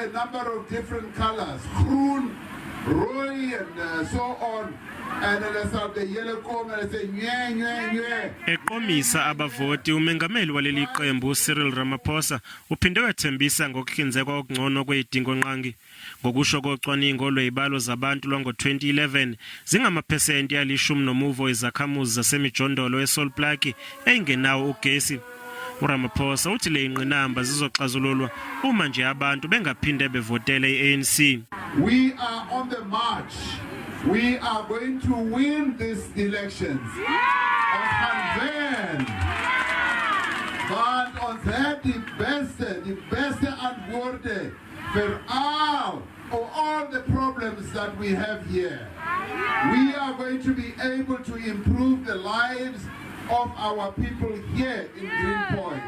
a number of different colors, groen, rooi and so on. And hulle sal by julle kom en hulle sê nee, nee, nee. Eqomisa abavoti umengameli waleli qembu Cyril Ramaphosa uphinde wethembisa ngokuhlinzekwa okungcono kwezidingonqangi. Ngokusho kocwaningo lwezibalo zabantu lwango-2011 zingamaphesenti alishumi nomuvo izakhamuzi zasemijondolo eSol Plaatje eyingenawo ugesi. URamaphosa uthi le ingqinamba zizoxazululwa uma nje abantu bengaphinde bevotele i-ANC. We are on the march. We are going to win these elections. Ons gaan wen. Want ons het die beste antwoorde vir all the problems that we have here. We are going to be able to improve the lives of our people here in Greenpoint.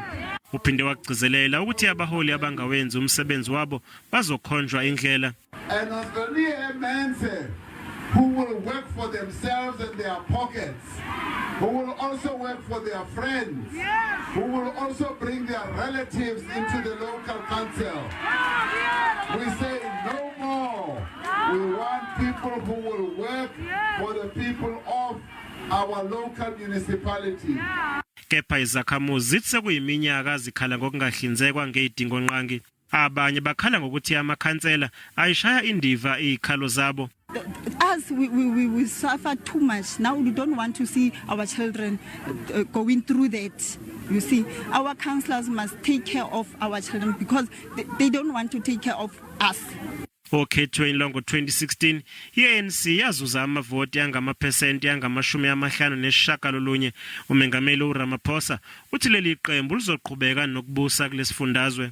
Uphinde wagcizelela ukuthi abaholi abangawenzi umsebenzi wabo bazokhonjwa indlela. En ons wil nie hê mense who will work for themselves and their pockets, who will also work for their friends, who will also bring their relatives into the local council. We say no more. We want people who will work for the people of our local municipality. Kepha izakhamuzi zithi sekuyiminyaka zikhala ngokungahlinzekwa ngezidingonqangi. Abanye bakhala ngokuthi amakhansela ayishaya indiva izikhalo zabo. Us, we suffer too much. Now we don't want to see our children going through that. You see, our councillors must take care of our children because they don't want to take care of us. Okhethweni lwango-2016 i-ANC yazuza amavoti angamaphesenti angama-59. Umengameli uRamaphosa uthi leli qembu lizoqhubeka nokubusa kulesifundazwe.